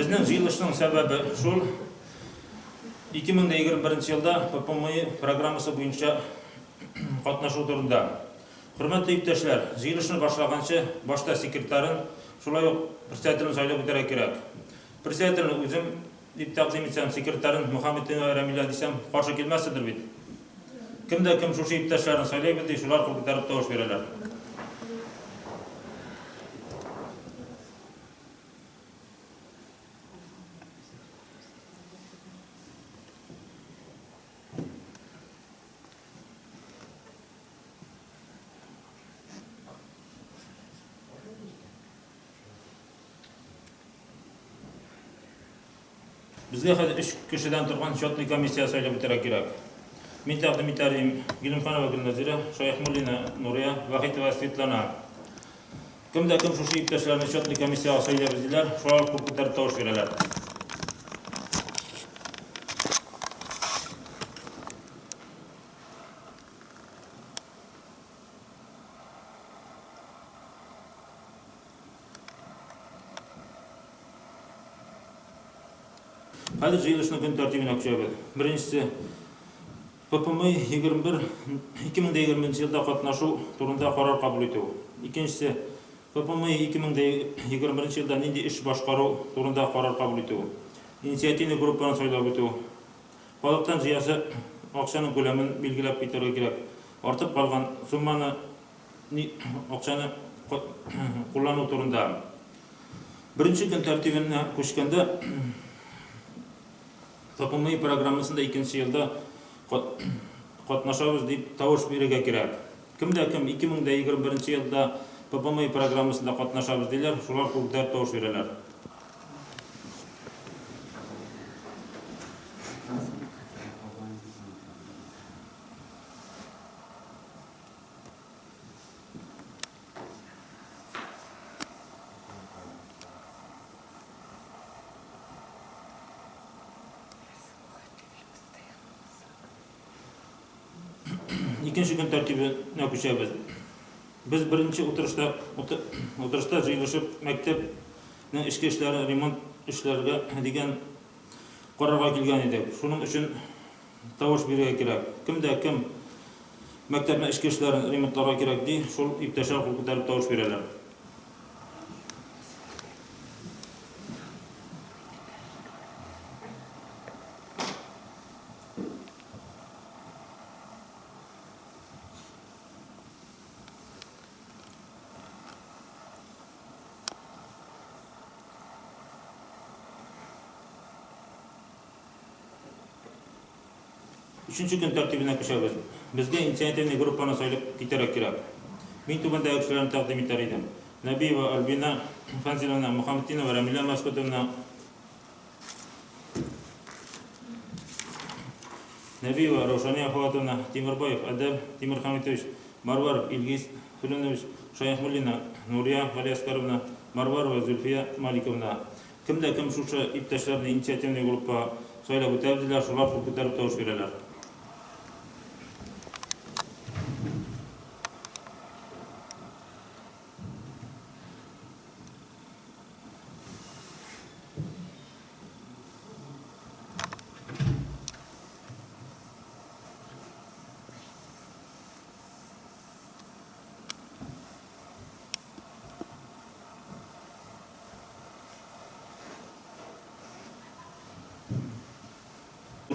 Безнең җыелышның сәбәбе шул, 2021 елда ППМИ программасы буенча катнашу турында. Хөрмәтле иптәшләр, җыелышны башлаганчы, башта секретарын, шулай ук председательне сайлап үтәргә кирәк. Председательне үзем дип тәкъдим итсәм, секретарын Мөхәммәтдинова Рәмилә дисәм, каршы килмәссездер бит? Кем дә кем шушы иптәшләрне сайлыйбыз ди, шулар кул күтәреп тавыш бирәләр. Безгә хәзер өч кешедән торган счетный комиссия сайлап үтәргә кирәк. Мин тәкъдим итәр идем Гилемханова Гөлназирә, Шәяхмуллина Нурия, Вахитова Светлана. Кем дә кем шушы иптәшләрне счетный комиссиягә сайлыйбыз диләр, шулар кул күтәреп тавыш бирәләр. Хәзер җыелышның көн тәртибенә күчәбез. Беренчесе, ППМИ 21 2020 елда катнашу турында карар кабул итү. Икенчесе, ППМИ 2021 елда нинди эш башкару турында карар кабул итү. Инициативный группаны сайлап үтү. Халыктан җыясы акчаның күләмен билгеләп китәргә кирәк. Артып калган сумманы акчаны куллану турында. Беренче көн тәртибенә күчкәндә, ТПМИ программасында икенче елда катнашабыз дип тавыш бирергә кирәк. Кем дә кем 2021 елда ППМИ программасында катнашабыз диләр, шулар кул күтәреп тавыш бирәләр. Икенче көн тәртибенә күчәбез. Без беренче утырышта утырышта җыелышып мәктәпнең эчке эшләрен ремонт эшләргә дигән карарга килгән идек. Шуның өчен тавыш бирергә кирәк. Кем дә кем мәктәпнең эчке эшләрен ремонтларга кирәк ди, шул иптәшләр кул күтәреп тавыш бирәләр. Өченче көн тәртибенә күчәбез. Безгә инициативный группаны сайлап китәргә кирәк. Мин түбәндәге кешеләрне тәкъдим итәр идем. Нәбиева Альбина Фәнзиловна, Мөхәммәтдинова Рәмилә Мәсгутовна, Нәбиева Раушания Фоатовна, Тимербаев Адәм Тимерхәмитович, Марваров Илгиз Хөлүнович, Шаяхмуллина Нурия Галиәскәровна, Марварова Зөлфия Маликовна. Кем дә кем шушы иптәшләрне инициативный группага сайлап үтәбез диләр, шулар кул күтәреп тавыш бирәләр.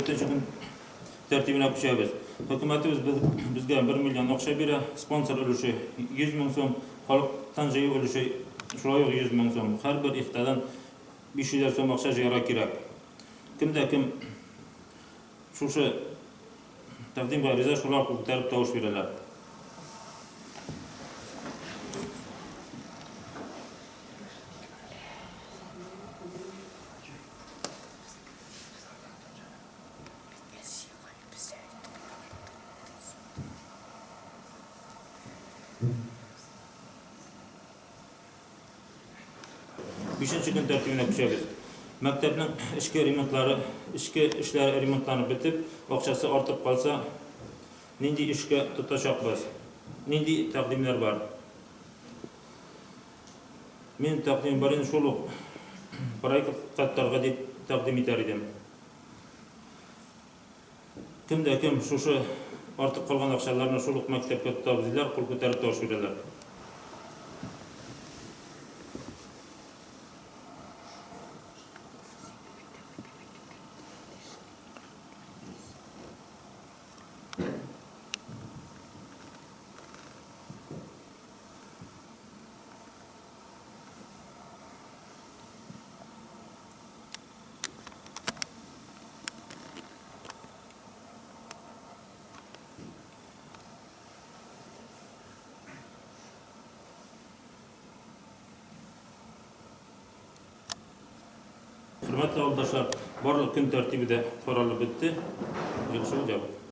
Дүртенче көн тәртибенә күчәбез. Хөкүмәтебез без, безгә 1 миллион акча бирә, спонсор өлеше 100 мең сум, халыктан җыю өлеше шулай ук 100 мең сум. Һәрбер ихтадан 500 сум акча җыярга кирәк. Кем дә кем шушы тәкъдимгә риза, шулар кул күтәреп тавыш бирәләр. Бишенче көн тәртибенә күчәбез. Мәктәпнең эчке ремонтлары, эчке эшләре ремонтланып бетеп, акчасы артып калса, нинди эшкә тотачакбыз? Нинди тәкъдимнәр бар? Минем тәкъдимем бар инде шул ук проектка тәкъдим итәр идем. Кем дә кем шушы артык калган акчаларны шул ук мәктәпкә тотабыз диләр, кул күтәреп тавыш бирәләр. Хөрмәтле авылдашлар, барлык көн тәртибе дә каралып бетте. Җыелышыбыз ябык.